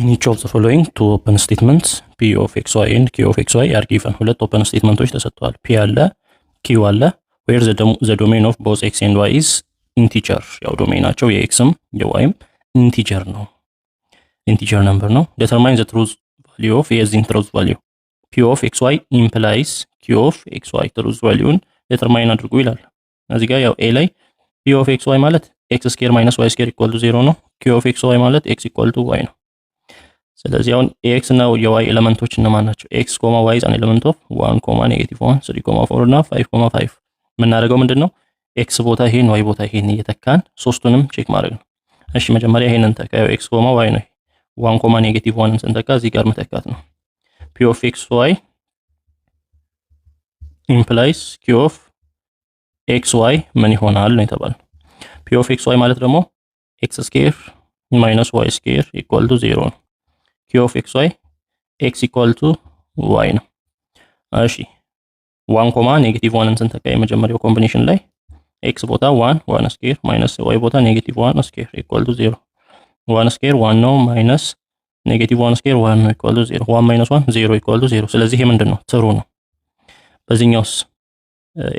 In each of the following, two open statements, P of xy and Q of xy, are given። ሁለት open statement ኦች ተሰጥተዋል። P አለ፣ Q አለ። Where the domain of both x and y is integer። ያው ዶሜናቸው የኤክስም የዋይም ኢንቲጀር ነው፣ integer number ነው። Determine the truth value of፣ የዚህን truth value፣ P of xy implies Q of xy truth value ን determine አድርጉ ይላል። እዚህ ጋር ያው A ላይ P of xy ማለት x square minus y square equal to 0 ነው። Q of xy ማለት x equal to y ነው። ስለዚህ አሁን የ x እና የ y element ኦች እነማን ናቸው? x comma y is an element of 1 comma negative 1፣ 3 comma 4 እና 5 comma 5። የምናደርገው ምንድን ነው? x ቦታ ይሄን፣ y ቦታ ይሄን እየተካን ሶስቱንም check ማድረግ ነው። እሺ፣ መጀመሪያ ይሄንን ተካ። ያው x comma y ነው። 1 comma negative 1ን ስንተካ እዚህ ጋር መተካት ነው። P of xy implies Q of xy ምን ይሆናል ነው የተባለው። P of xy ማለት ደግሞ x square minus y square equal to 0 ነው። Q of xy x equal to y ነው። እሺ፣ 1 comma negative 1ን ስንተካ የመጀመሪያው combination ላይ x ቦታ 1፣ 1 square minus y ቦታ negative 1 square equal to 0። 1 square 1 ነው፣ minus negative 1 square 1 ነው፣ equal to 0። 1 minus 1 0 equal to 0። ስለዚህ ይሄ ምንድን ነው? True ነው። በዚህኛውስ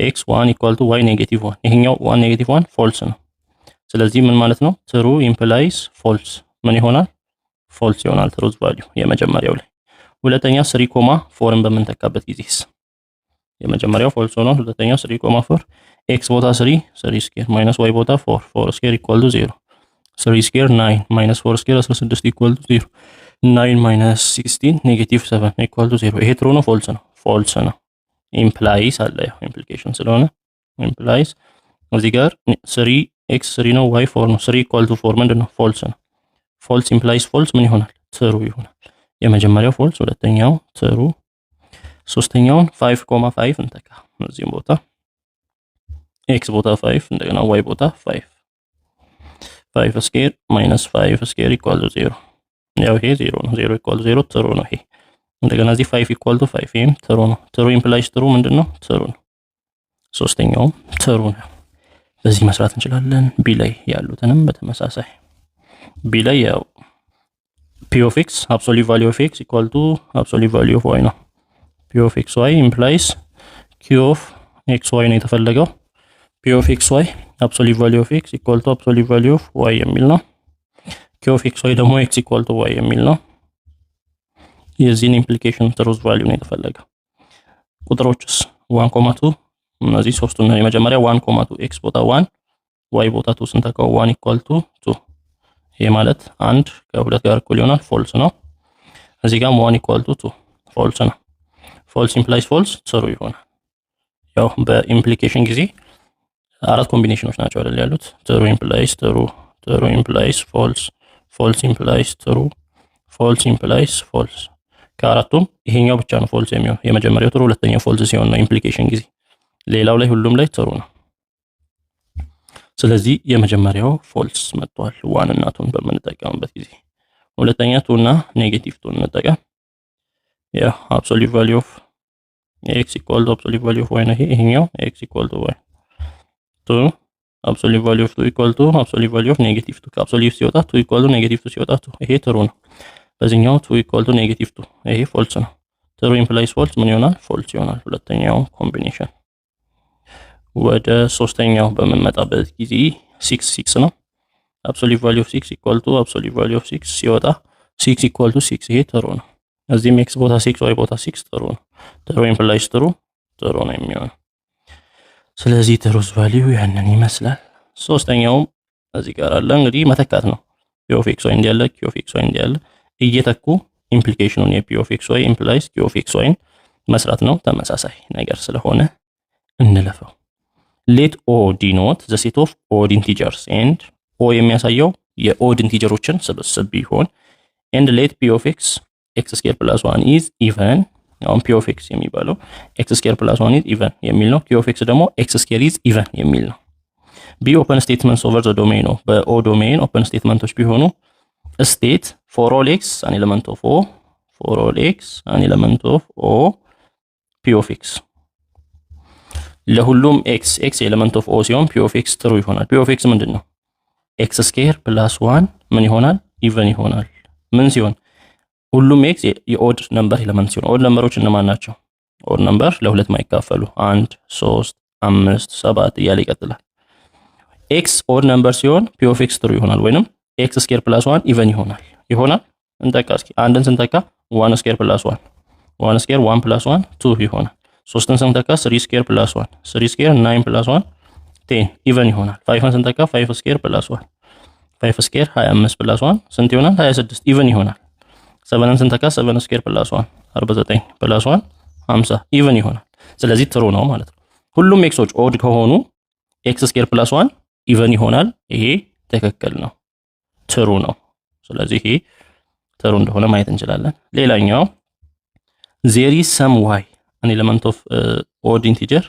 x 1 equal to y negative 1፣ ይሄኛው 1 negative 1 false ነው። ስለዚህ ምን ማለት ነው? True implies false ምን ይሆናል? False ይሆናል truth value የመጀመሪያው ላይ። ሁለተኛ 3 comma 4ን በምንተካበት ጊዜስ የመጀመሪያው false ሆኗል። ሁለተኛው 3 comma 4፣ x ቦታ 3፣ 3 square minus y ቦታ 4፣ 4 square equal to 0። 3 square 9 minus 4 square 16 equal to 0። 9 minus 16 negative 7 equal to 0። ይሄ true ነው false ነው? False ነው። Implies አለ፣ ያው implication ስለሆነ implies። እዚህ ጋር 3፣ x 3 ነው፣ y 4 ነው። 3 equal to 4 ምንድን ነው? False ነው። False implies false ምን ይሆናል? True ይሆናል። የመጀመሪያው false፣ ሁለተኛው true፣ ሶስተኛውን 5 comma 5 እንተካ። እዚህም ቦታ x ቦታ 5፣ እንደገና y ቦታ 5፣ 5 square minus 5 square equal to 0። ያው ይሄ 0 ነው። 0 equal to 0 true ነው። ይሄ እንደገና እዚህ 5 equal to 5፣ ይሄም true ነው። True implies true ምንድን ነው? True ነው። ሶስተኛውም true ነው። በዚህ መስራት እንችላለን። B ላይ ያሉትንም በተመሳሳይ። B ላይ ያው P of x absolute value of x equal to absolute value of y ነው። P of xy implies Q of xy ነው የተፈለገው። P of xy absolute value of x equal to absolute value of y የሚል ነው። Q of xy ደግሞ x equal to y የሚል ነው። የዚህን implication truth value ነው የተፈለገው። ቁጥሮችስ 1 comma 2፣ እነዚህ ሶስቱን ነው። የመጀመሪያ 1 comma 2፣ x ቦታ 1፣ y ቦታ 2 ስንተካው 1 equal to 2፣ ይሄ ማለት አንድ ከሁለት ጋር እኩል ይሆናል፣ false ነው። እዚህ ጋርም 1 equal to 2 false ነው። False implies false true ይሆናል። ያው በ implication ጊዜ አራት combination ኦች ናቸው አይደል ያሉት? True implies true፣ true implies false፣ false implies true፣ false implies false። ከአራቱም ይሄኛው ብቻ ነው false የሚሆን። የመጀመሪያው true፣ ሁለተኛው false ሲሆን ነው implication ጊዜ። ሌላው ላይ ሁሉም ላይ true ነው። ስለዚህ የመጀመሪያው false መጥቷል one እና two ን በምንጠቀምበት ጊዜ። ሁለተኛ two እና negative two እንጠቀም። ያው absolute value of x equal to absolute value of y ነው። ይሄኛው x equal to y፣ two፣ absolute value of two equal to absolute value of negative two፣ ከ absolute ሲወጣ two equal to negative two ሲወጣ two፣ ይሄ true ነው። በዚህኛው two equal to negative two፣ ይሄ false ነው። True implies false ምን ይሆናል? False ይሆናል። ሁለተኛው combination። ወደ ሶስተኛው በምንመጣበት ጊዜ 6፣ 6 ነው። Absolute value of 6 equal to absolute value of 6 ሲወጣ 6 equal to 6፣ ይሄ true ነው። እዚህም x ቦታ 6፣ y ቦታ 6 true ነው። True implies true true ነው የሚሆነው። ስለዚህ truth value ያንን ይመስላል። ሶስተኛውም እዚህ ጋር አለ። እንግዲህ መተካት ነው። P of xy እንዲያለ፣ Q of xy እንዲያለ እየተኩ implication ኑን የ P of xy implies Q of xy ን መስራት ነው። ተመሳሳይ ነገር ስለሆነ እንለፈው። Let O denote the set of odd integers and O የሚያሳየው የ odd integer ኦችን ስብስብ ቢሆን and let P of x, x square plus one is even። አሁን P of x የሚባለው x square plus one is even የሚል ነው። Q of x ደግሞ x square is even የሚል ነው። Be open statements over the domain ነው። በ O domain open statement ኦች ቢሆኑ state for all x an element of O፣ for all x an element of O፣ P of x ለሁሉም x፣ x element of O ሲሆን P of x true ይሆናል። P of x ምንድን ነው? x square plus one ምን ይሆናል? Even ይሆናል። ምን ሲሆን? ሁሉም x የ odd number element ሲሆን፣ odd number ኦች እነማን ናቸው? Odd number ለሁለት ማይካፈሉ አንድ፣ ሶስት፣ አምስት፣ ሰባት እያለ ይቀጥላል። x odd number ሲሆን P of x true ይሆናል፣ ወይንም x square plus one even ይሆናል። እንተካ እስኪ። አንድን ስንተካ one square plus one፣ one square one plus one two ይሆናል። ሶስትን ስንተካ three square plus one፣ three square nine plus one 10 even ይሆናል። Five ን ስንተካ five square plus one፣ five square 25 plus one ስንት ይሆናል? 26 even ይሆናል። Seven ን ስንተካ seven square plus one 49 plus one 50 even ይሆናል። ስለዚህ true ነው ማለት ነው። ሁሉም x ኦች odd ከሆኑ x square plus one even ይሆናል። ይሄ ትክክል ነው፣ true ነው። ስለዚህ ይሄ true እንደሆነ ማየት እንችላለን። ሌላኛው there is some y, an element of odd integer,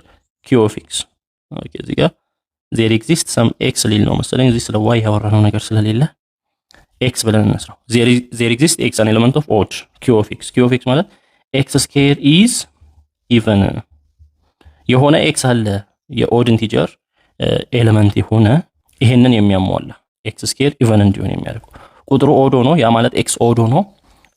Q of x። Okay፣ እዚህ ጋር there exist some x ሊል ነው መሰለኝ። እዚህ ስለ y ያወራነው ነገር ስለሌለ x ብለን እንስራው። There exist x, an element of odd, Q of x። Q of x ማለት x square is even የሆነ x አለ፣ የ odd integer element የሆነ፣ ይሄንን የሚያሟላ፣ x square even እንዲሆን የሚያደርገው፣ ቁጥሩ odd ሆኖ፣ ያ ማለት x odd ሆኖ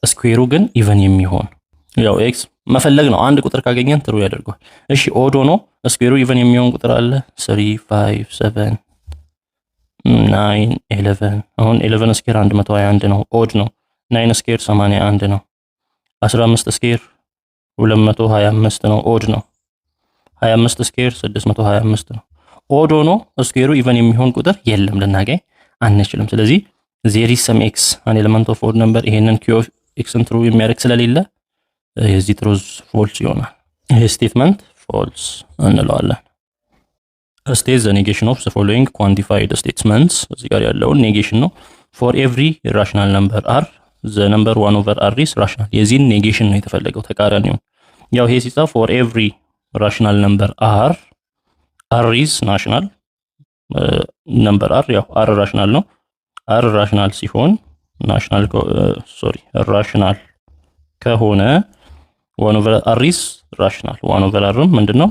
square ኡ ግን even የሚሆን፣ ያው x መፈለግ ነው። አንድ ቁጥር ካገኘን true ያደርገዋል። እሺ፣ odd ሆኖ square ኡ even የሚሆን ቁጥር አለ። 3፣ 5፣ 7፣ 9፣ 11። አሁን 11 square 121 ነው፣ odd ነው። 9 square 81 ነው። 15 square 225 ነው፣ odd ነው። 25 square 625 ነው። Odd ሆኖ square ኡ even የሚሆን ቁጥር የለም፣ ልናገኝ አንችልም። ስለዚህ there is some x, an element of odd number፣ ይሄንን Q of x ን true የሚያደርግ ስለሌለ የዚህ truth false ይሆናል። ይሄ statement false እንለዋለን። State the negation of the following quantified statements። እዚህ ጋር ያለውን negation ነው። For every rational number r, the number one over r is rational። የዚህን negation ነው የተፈለገው፣ ተቃራኒውን። ያው ይሄ ሲጻፍ for every rational number r, r is rational number r፣ ያው r rational ነው። r rational ሲሆን national, sorry, rational ከሆነ one over r is rational፣ one over r ም ምንድነው?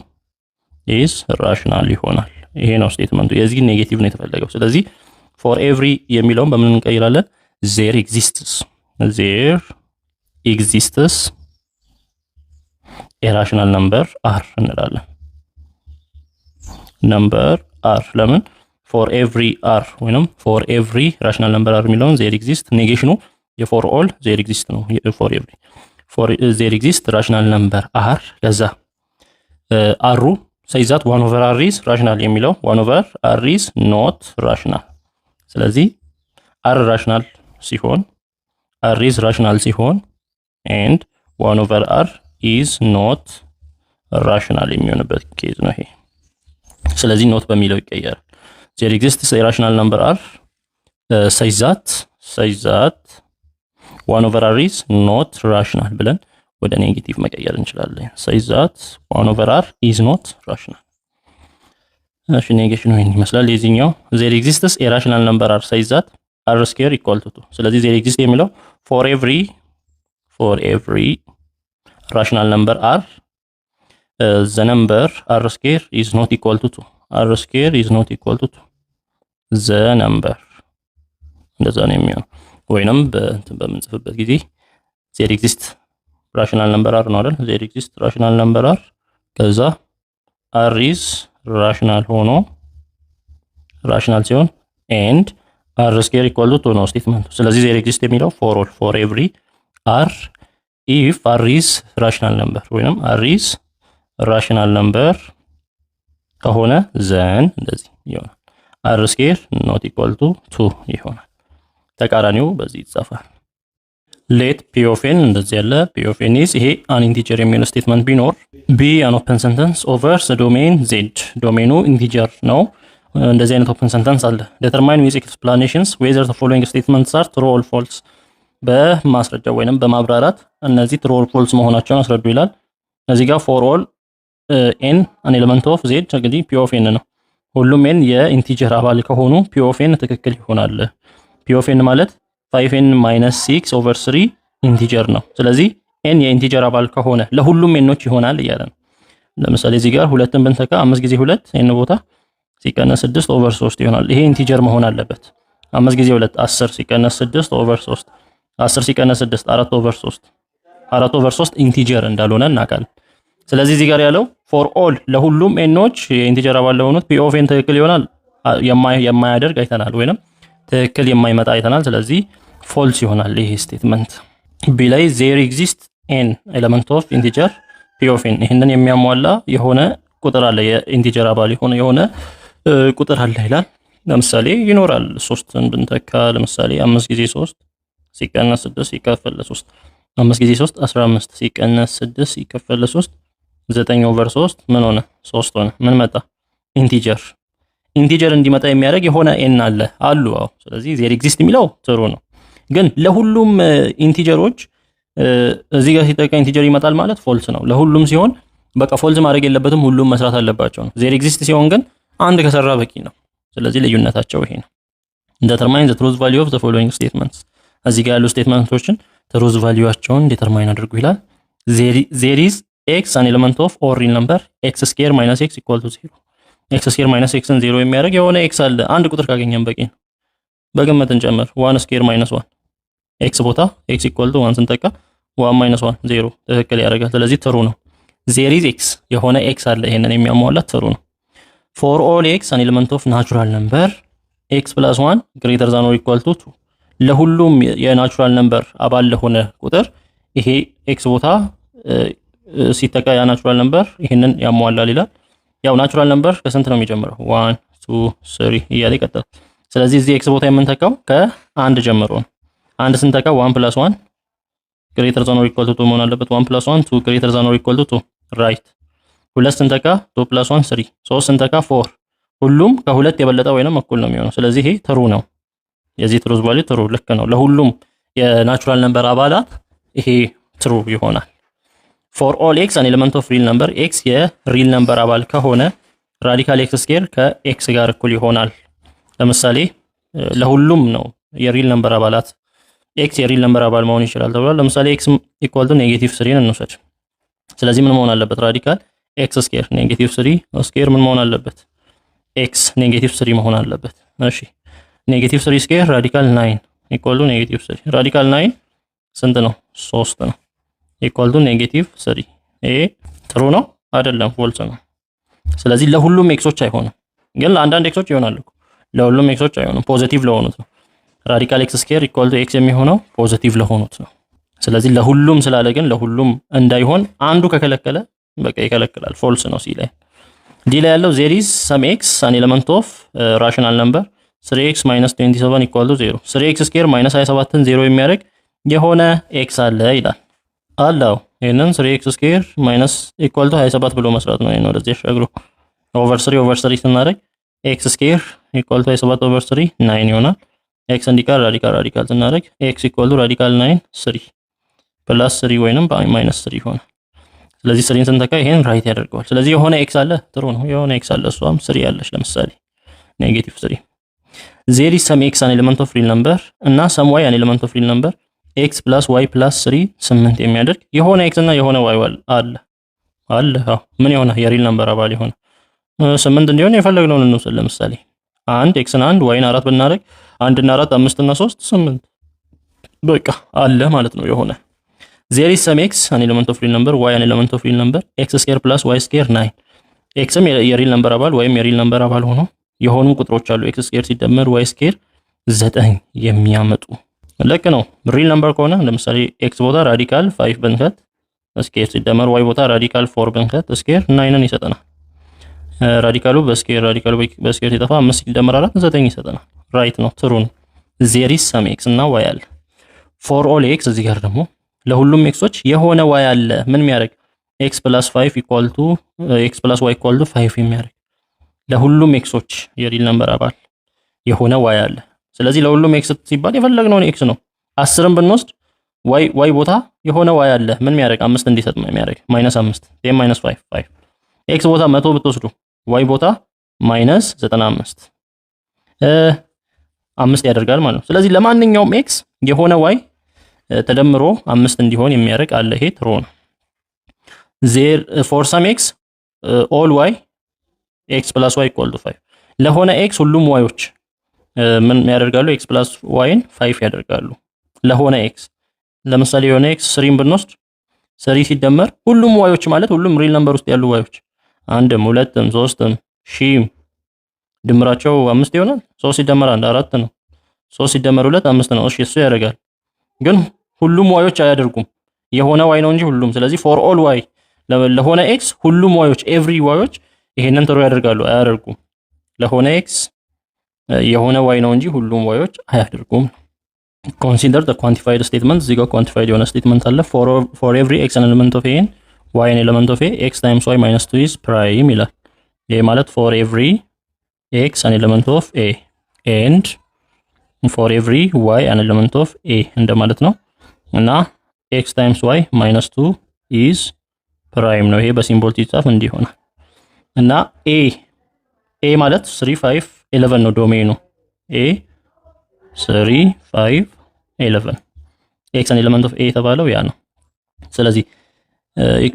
Is rational ይሆናል። ይሄ ነው statement ኡ። የዚህ negative ነው የተፈለገው። ስለዚህ for every የሚለውን በምን እንቀይራለን? There exists a rational number r እንላለን። Number r ለምን for every r ወይንም for every rational number r የሚለውን there exist፣ negation ኑ የ for all there exist ነው። For every, for there exist rational number r፣ ከዛ r ኡ such that one over r is rational የሚለው one over r is not rational። ስለዚህ r rational ሲሆን፣ r is rational ሲሆን and one over r is not rational የሚሆንበት case ነው ይሄ። ስለዚህ not በሚለው ይቀየራል። There exists a rational number r such that one over r is not rational ብለን ወደ negative መቀየር እንችላለን። Such that one over r is not rational። እሺ፣ negation ኑ ይሄን ይመስላል። የዚህኛው there exists a rational number r such that r square equal to two። ስለዚህ there exist የሚለው for every rational number r, the number r square is not equal to two፣ r square is not equal to two, the number፣ እንደዛ ነው የሚሆነው። ወይንም በእንትን በምንጽፍበት ጊዜ there exist rational number r ነው አይደል? There exist rational number r፣ ከዛ r is rational ሆኖ፣ rational ሲሆን and r square equal to two ነው statement ኡ። ስለዚህ there exist የሚለው for all, for every r, if r is rational number ወይንም r is rational number ከሆነ then እንደዚህ ይሆናል። r square not equal to two ይሆናል። ተቃራኒው በዚህ ይጻፋል። Let P of n እንደዚህ ያለ P of n is ይሄ an integer የሚል statement ቢኖር be an open sentence over the domain Z፣ domain ኑ integer ነው። እንደዚህ አይነት open sentence አለ። Determine with explanations whether the following statements are true or false። በማስረጃ ወይንም በማብራራት እነዚህ true or false መሆናቸውን አስረዱ ይላል። እዚህ ጋር for all n an element of Z፣ እንግዲህ P of n ነው። ሁሉም n የ integer አባል ከሆኑ P of n ትክክል ይሆናል። P of n ማለት 5 n minus 6 over 3 integer ነው። ስለዚህ n የ integer አባል ከሆነ ለሁሉም n ኦች ይሆናል እያለ ነው። ለምሳሌ እዚህ ጋር ሁለትን ብንተካ አምስት ጊዜ ሁለት n ቦታ ሲቀነስ ስድስት over ሶስት ይሆናል። ይሄ integer መሆን አለበት። አምስት ጊዜ ሁለት 10 ሲቀነስ ስድስት over ሶስት፣ 10 ሲቀነስ 6 4 over 3። 4 over 3 integer እንዳልሆነ እናውቃለን። ስለዚህ እዚህ ጋር ያለው for all ለሁሉም n ኦች የ integer አባል ለሆኑት P of n ትክክል ይሆናል የማያደርግ አይተናል፣ ወይንም ትክክል የማይመጣ አይተናል። ስለዚህ false ይሆናል ይሄ statement። B ላይ there exist n element of integer P of n፣ ይህንን የሚያሟላ የሆነ ቁጥር አለ፣ የ integer አባል የሆነ ቁጥር አለ ይላል። ለምሳሌ ይኖራል፣ ሶስትን ብንተካ፣ ለምሳሌ 5 ጊዜ 3 ሲቀነስ 6 ሲካፈል ለ3፣ 5 ጊዜ 3 15 ሲቀነስ 6 ሲካፈል ለ3 9 over 3 ምን ሆነ? ሶስት ሆነ። ምን መጣ? Integer። Integer እንዲመጣ የሚያደርግ የሆነ n አለ አሉ። አዎ። ስለዚህ there exist የሚለው true ነው። ግን ለሁሉም integer ኦች እዚህ ጋር ሲጠቃ integer ይመጣል ማለት false ነው። ለሁሉም ሲሆን በቃ false ማድረግ የለበትም፣ ሁሉም መስራት አለባቸው ነው። There exist ሲሆን ግን አንድ ከሰራ በቂ ነው። ስለዚህ ልዩነታቸው ይሄ ነው። Determine the truth value of the following statements፣ እዚህ ጋር ያሉ statement ኦችን truth value ኣቸውን determine አድርጉ ይላል። There is x an element of all real number x square minus x equal to zero። x square minus x ን ዜሮ የሚያደርግ የሆነ x አለ። አንድ ቁጥር ካገኘን በቂ ነው። በግምት እንጨምር። One square minus one፣ x ቦታ x equal to one ስንተካ one minus one zero፣ ትክክል ያደርጋል። ስለዚህ true ነው። There is x፣ የሆነ x አለ፣ ይሄንን የሚያሟላ፣ true ነው። For all x an element of natural number x plus one greater than or equal to two፣ ለሁሉም የ natural number አባል ለሆነ ቁጥር ይሄ x ቦታ ሲተካ ያ natural number ይሄንን ያሟላል ይላል። ያው natural number ከስንት ነው የሚጀምረው? One, two, three እያለ ይቀጥላል። ስለዚህ እዚህ x ቦታ የምንተካው ከአንድ ጀምሮ ነው። አንድ ስንተካ one plus one greater than or equal to two መሆን አለበት። One plus one two greater than or equal to two, right። ሁለት ስንተካ two plus one three፣ ሶስት ስንተካ four፣ ሁሉም ከሁለት የበለጠ ወይንም እኩል ነው የሚሆነው። ስለዚህ ይሄ true ነው። የዚህ truth value true ልክ ነው። ለሁሉም የ natural number አባላት ይሄ true ይሆናል። For all x an element of real number፣ x የ real number አባል ከሆነ radical x square ከ x ጋር እኩል ይሆናል። ለምሳሌ ለሁሉም ነው የ real number አባላት፣ x የ real number አባል መሆን ይችላል ተብሏል። ለምሳሌ x equal to negative three ን እንውሰድ። ስለዚህ ምን መሆን አለበት? Radical x square negative three square ምን መሆን አለበት? X negative three መሆን አለበት። እሺ፣ negative three square radical nine equal to negative three። Radical nine ስንት ነው? ሶስት ነው። Equal to negative three። ይሄ true ነው አይደለም? False ነው። ስለዚህ ለሁሉም x ኦች አይሆንም፣ ግን ለአንዳንድ x ኦች ይሆናል እኮ። ለሁሉም x ኦች አይሆንም፣ positive ለሆኑት ነው። Radical x square equal to x የሚሆነው positive ለሆኑት ነው። ስለዚህ ለሁሉም ስላለ ግን ለሁሉም እንዳይሆን አንዱ ከከለከለ በቃ ይከለክላል። False ነው። C ላይ፣ D ላይ ያለው there is some x an element of rational number 3 x minus 27 equal to 0፣ 3 x square minus 27ን 0 የሚያደርግ የሆነ x አለ ይላል። አለው፣ ይሄንን 3 x square minus equal to 27 ብሎ መስራት ነው። ይሄን ወደዚህ ያሻግሮ over 3 over 3 ስናደርግ x square equal to 27 over 3 9 ይሆናል። x እንዲቀር radical radical ስናደርግ x equal to radical 9 3 plus 3 ወይንም minus 3 ይሆናል። ስለዚህ three ን ስንተካ ይሄን right ያደርገዋል። ስለዚህ የሆነ x አለ፣ true ነው። የሆነ x አለ፣ እሷም three ያለች፣ ለምሳሌ negative three። There is some x an element of real number እና some y an element of real number x plus y plus 3 8 የሚያደርግ የሆነ x እና የሆነ y አለ አለ። አዎ፣ ምን የሆነ የ real number አባል የሆነ 8 እንዲሆን የፈለግነውን እንውሰድ። ለምሳሌ አንድ x ን አንድ y ን አራት ብናደርግ 1 እና 4 5 እና 3 8፣ በቃ አለ ማለት ነው የሆነ። There is some x an element of real number, y an element of real number x square plus y square 9፣ x ም የ real number አባል y ም የ real number አባል ሆኖ የሆኑ ቁጥሮች አሉ x square ሲደመር y square 9 የሚያመጡ፣ ልክ ነው። Real number ከሆነ ለምሳሌ x ቦታ radical 5 ብንከት square ሲደመር y ቦታ radical 4 ብንከት square 9 ን ይሰጠናል። Radical ኡ በ square radical ኡ በ square ሲጠፋ 5 ሲደመር 4 9 ይሰጠናል። Right ነው፣ true ነው። There is some x እና y አለ። For all x፣ እዚህ ጋር ደግሞ ለሁሉም x ኦች የሆነ y አለ፣ ምን የሚያደርግ? X plus 5 equal to x plus y equal to 5 የሚያደርግ ለሁሉም x ኦች የ real number አባል የሆነ y አለ። ስለዚህ ለሁሉም x ሲባል የፈለግነውን x ነው። 10ን ብንወስድ y ቦታ የሆነ y አለ፣ ምን የሚያደርግ? አምስት እንዲሰጥ የሚያደርግ፣ minus 5፣ 10 minus 5 5። x ቦታ 100 ብትወስዱ y ቦታ minus 95 አምስት ያደርጋል ማለት ነው። ስለዚህ ለማንኛውም x የሆነ y ተደምሮ አምስት እንዲሆን የሚያደርግ አለ። ይሄ true ነው። There for some x all y x plus y equal to 5፣ ለሆነ x ሁሉም y ኦች ምን ያደርጋሉ? X plus y ን 5 ያደርጋሉ። ለሆነ x። ለምሳሌ የሆነ x three ን ብንወስድ three ሲደመር ሁሉም y ኦች ማለት ሁሉም real number ውስጥ ያሉ y ኦች አንድም ሁለትም ሶስትም ሺህም ድምራቸው አምስት ይሆናል። ሶስት ሲደመር አንድ አራት ነው። ሶስት ሲደመር ሁለት አምስት ነው። እሺ፣ እሱ ያደርጋል፣ ግን ሁሉም y ኦች አያደርጉም። የሆነ y ነው እንጂ ሁሉም። ስለዚህ for all y፣ ለሆነ x ሁሉም y ኦች፣ every y ኦች ይሄንን true ያደርጋሉ? አያደርጉም። ለሆነ x የሆነ y ነው እንጂ ሁሉም y ኦች አያደርጉም። Consider the quantified statement። እዚህ ጋር quantified የሆነ statement አለ። For every x an element of A and y an element of A, x times y minus two is prime ይላል። ይሄ ማለት for every x an element of A and for every y an element of A እንደማለት ነው። እና x times y minus two is prime ነው። ይሄ በ symbol ሲጻፍ እንዲህ ይሆናል። እና A ማለት 3፣ 5፣ 11 ነው domain ኑ። A 3፣ 5፣ 11፣ x an element of A የተባለው ያ ነው። ስለዚህ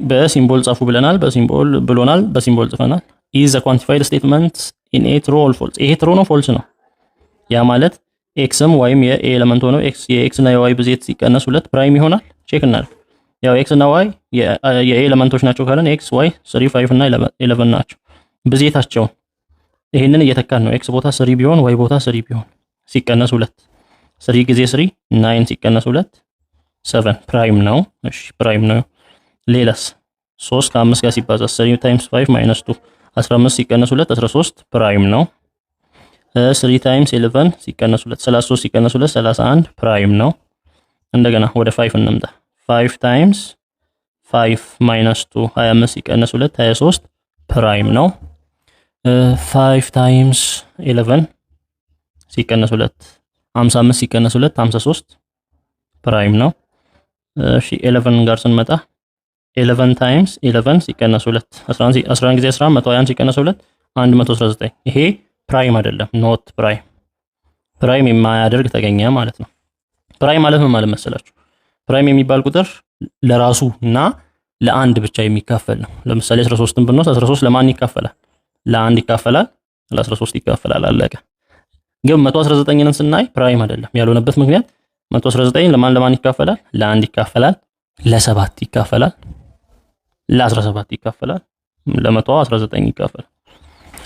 በ symbol ጻፉ ብለናል፣ በ symbol ብሎናል፣ በ symbol ጽፈናል። Is the quantified statement in A true or false? ይሄ true ነው false ነው? ያ ማለት x ም y ም የ A element ሆነው x የ x እና የ y ብዜት ሲቀነስ ሁለት prime ይሆናል። Check እናድርግ። ያው x እና y የ A element ኦች ናቸው ካለን x፣ y 3፣ 5 እና 11 ናቸው። ብዜታቸውን ይሄንን እየተካን ነው። x ቦታ 3 ቢሆን፣ y ቦታ 3 ቢሆን፣ ሲቀነስ ሁለት፣ 3 ጊዜ 3 9፣ ሲቀነስ ሁለት 7፣ prime ነው። እሺ፣ prime ነው። ሌላስ? 3 ከአምስት ጋር ሲባዛ 3 times 5 minus 2፣ 15 ሲቀነስ 2 13፣ prime ነው። 3 times 11 ሲቀነስ 2፣ 33 ሲቀነስ 2 31፣ prime ነው። እንደገና ወደ 5 እንምጣ። 5 times 5 minus 2፣ 25 ሲቀነስ 2 23፣ prime ነው። 5 times 11 ሲቀነስ 2፣ 55 ሲቀነስ 2 53፣ prime ነው። እሺ፣ 11 ጋር ስንመጣ 11 times 11 ሲቀነስ 2፣ 11 ጊዜ 11 121፣ ሲቀነስ 2 119። ይሄ prime አይደለም፣ not prime። Prime የማያደርግ ተገኘ ማለት ነው። Prime ማለት ምን ማለት መሰላችሁ? Prime የሚባል ቁጥር ለራሱ እና ለአንድ ብቻ የሚካፈል ነው። ለምሳሌ 13ን ብንወስድ 13 ለማን ይካፈላል? ለአንድ ይካፈላል፣ ለ13 ይካፈላል። አለቀ። ግን 119ን ስናይ prime አይደለም። ያልሆነበት ምክንያት 119 ለማን ለማን ይካፈላል? ለአንድ ይካፈላል፣ ለሰባት ይካፈላል፣ ለ17 ይካፈላል፣ ለ119 ይካፈላል።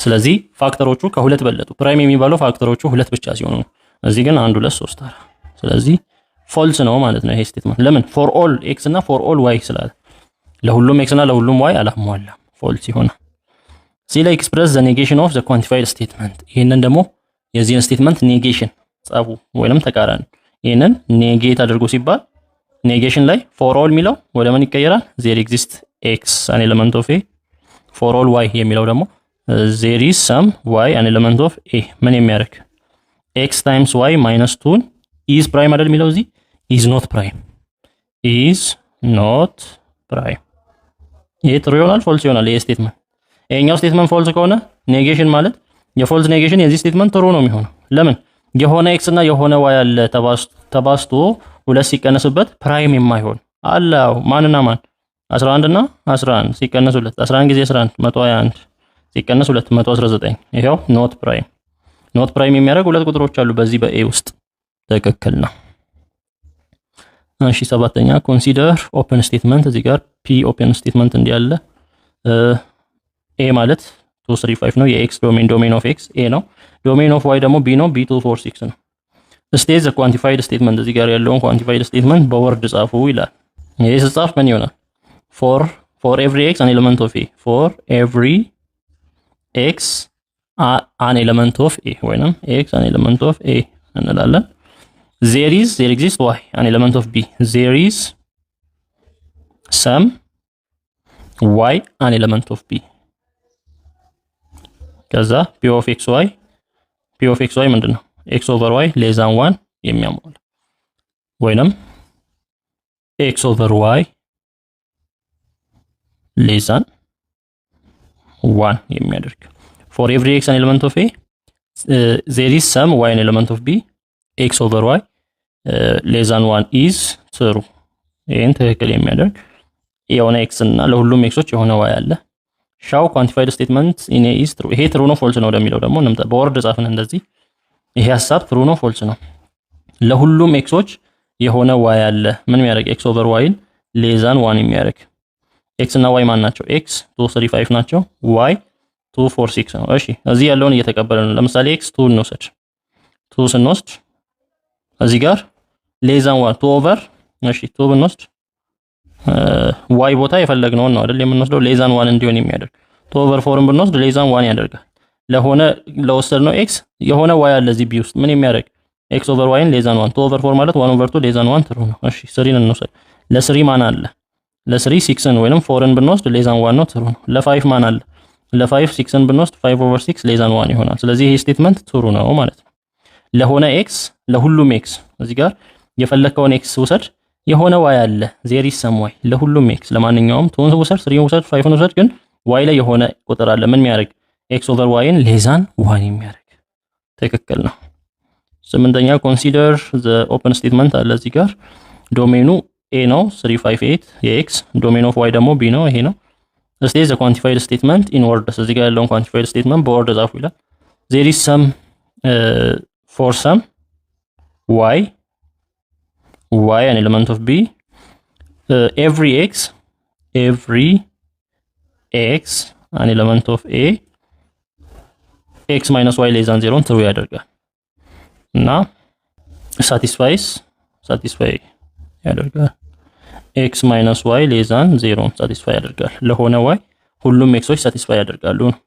ስለዚህ factor ኦቹ ከሁለት በለጡ። Prime የሚባለው factor ኦቹ ሁለት ብቻ ሲሆኑ ነው። እዚህ ግን አንድ፣ ሁለት፣ ሶስት፣ አራት። ስለዚህ false ነው ማለት ነው ይሄ statement። ለምን? For all x እና for all y ስላለ ለሁሉም x እና ለሁሉም y አላሟላም፣ false ይሆናል። C ላይ express the negation of the quantified statement። ይህንን ደግሞ የዚህን statement negation ጻፉ ወይንም ተቃራኒ። ይህንን negate አድርጎ ሲባል negation ላይ for all የሚለው ወደ ምን ይቀየራል? There exist x an element of A። For all y የሚለው ደግሞ there is some y an element of A። ምን የሚያደርግ? X times y minus two ን is prime አይደል የሚለው እዚህ? Is not prime፣ is not prime። ይሄ true ይሆናል false ይሆናል? ይሄ statement፣ ይሄኛው statement false ከሆነ negation ማለት የ false negation የዚህ statement true ነው የሚሆነው። ለምን? የሆነ x እና የሆነ y አለ፣ ተባዝቶ ሁለት ሲቀነስበት prime የማይሆን አለ። አዎ፣ ማንና ማን? 11 እና 11 ሲቀነስ 2፣ 11 ጊዜ 11 121፣ ሲቀነስ 2 119። ይሄው not prime። Not prime የሚያደርግ ሁለት ቁጥሮች አሉ በዚህ በ A ውስጥ፣ ትክክል ነው። እሺ፣ ሰባተኛ፣ consider open statement። እዚህ ጋር P open statement እንዲህ አለ። A ማለት 2፣ 3፣ 5 ነው። የ x domain፣ domain of x A ነው። Domain of y ደግሞ B ነው። B 2፣ 4፣ 6 ነው። State the quantified statement፣ እዚህ ጋር ያለውን quantified statement በ word ጻፉ ይላል። ይሄ ስጻፍ ምን ይሆናል? For every x an element of A፣ for every x an element of A ወይንም x an element of A እንላለን። There exist y an element of B፣ there is some y an element of B። ከዛ P of x y፣ P of x y ምንድን ነው? X over y less than one የሚያሟላ ወይንም x over y less than one የሚያደርግ። For every x an element of A, there is some y an element of B, x over y less than one is true። ይህን ትክክል የሚያደርግ የሆነ x እና ለሁሉም x ኦች የሆነ y አለ። Show quantified statement in A is true። ይሄ true ነው false ነው ወደሚለው ደግሞ እንምጣ። በ word ጻፍን እንደዚህ። ይሄ ሀሳብ true ነው false ነው? ለሁሉም x ኦች የሆነ y አለ። ምን የሚያደርግ? X over y ን less than one የሚያደርግ። x እና y ማን ናቸው? x 2 3 5 ናቸው። y 2 4 6 ነው። እሺ፣ እዚህ ያለውን እየተቀበለ ነው። ለምሳሌ x 2 እንውሰድ። 2 ስንወስድ እዚህ ጋር less than one 2 over፣ እሺ፣ 2 ብንወስድ y ቦታ የፈለግነውን ነው አይደል የምንወስደው፣ less than one እንዲሆን የሚያደርግ። 2 over 4 ን ብንወስድ less than one ያደርጋል። ለሆነ ለወሰድነው x የሆነ y አለ እዚህ B ውስጥ። ምን የሚያደርግ? X over y ን less than one። 2 over 4 ማለት 1 over 2 less than 1 true ነው። እሺ፣ 3 ን እንውሰድ። ለ 3 ማን አለ? ለ 3 6ን ወይንም 4ን ብንወስድ less than 1 ነው፣ true ነው። ለ 5 ማን አለ? ለ 5 6ን ብንወስድ 5 over 6 less than 1 ይሆናል። ስለዚህ ይሄ statement true ነው ማለት ነው። ለሆነ x፣ ለሁሉም x፣ እዚህ ጋር የፈለከውን x ውሰድ፣ የሆነ y አለ። There is some y ለሁሉም x። ለማንኛውም 2ን ውሰድ፣ 3ን ውሰድ፣ 5ን ውሰድ፣ ግን y ላይ የሆነ ቁጥር አለ። ምን የሚያደርግ? X over y ን less than 1 የሚያደርግ። ትክክል ነው። ስምንተኛ፣ consider the open statement አለ እዚህ ጋር። Domain ኑ A ነው፣ 3 5 8 የ x። Domain of y ደግሞ B ነው፣ ይሄ ነው። State the quantified statement in words። እዚህ ጋር ያለውን quantified statement በ word ጻፉ ይላል። There is some for some y, y an element of B, every x, every x an element of A, x minus y less than zero ን true ያደርጋል እና satisfy ያደርጋል። x minus y less than zero ን satisfy ያደርጋል። ለሆነ y ሁሉም x ኦች satisfy ያደርጋሉ ነው።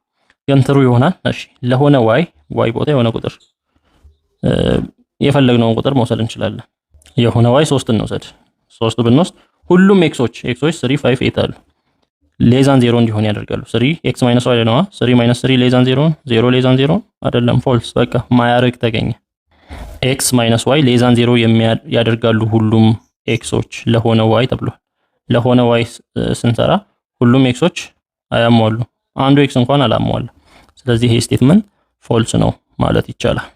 ግን true ይሆናል። እሺ፣ ለሆነ y፣ y ቦታ የሆነ ቁጥር፣ የፈለግነውን ቁጥር መውሰድ እንችላለን። የሆነ y ሶስት እንውሰድ። ሶስት ብንወስድ ሁሉም x ኦች 3 5 8 አሉ፣ less than zero እንዲሆን ያደርጋሉ። 3 x minus y ነዋ። 3 minus 3 less than zero፣ 0 less than zero አይደለም፣ false። በቃ ማያረግ ተገኘ። x minus y less than zero ያደርጋሉ ሁሉም x ኦች ለሆነ y ተብሏል። ለሆነ y ስንሰራ ሁሉም x ኦች አያሟሉ፣ አንዱ x እንኳን አላሟላ። ስለዚህ ይሄ statement false ነው ማለት ይቻላል።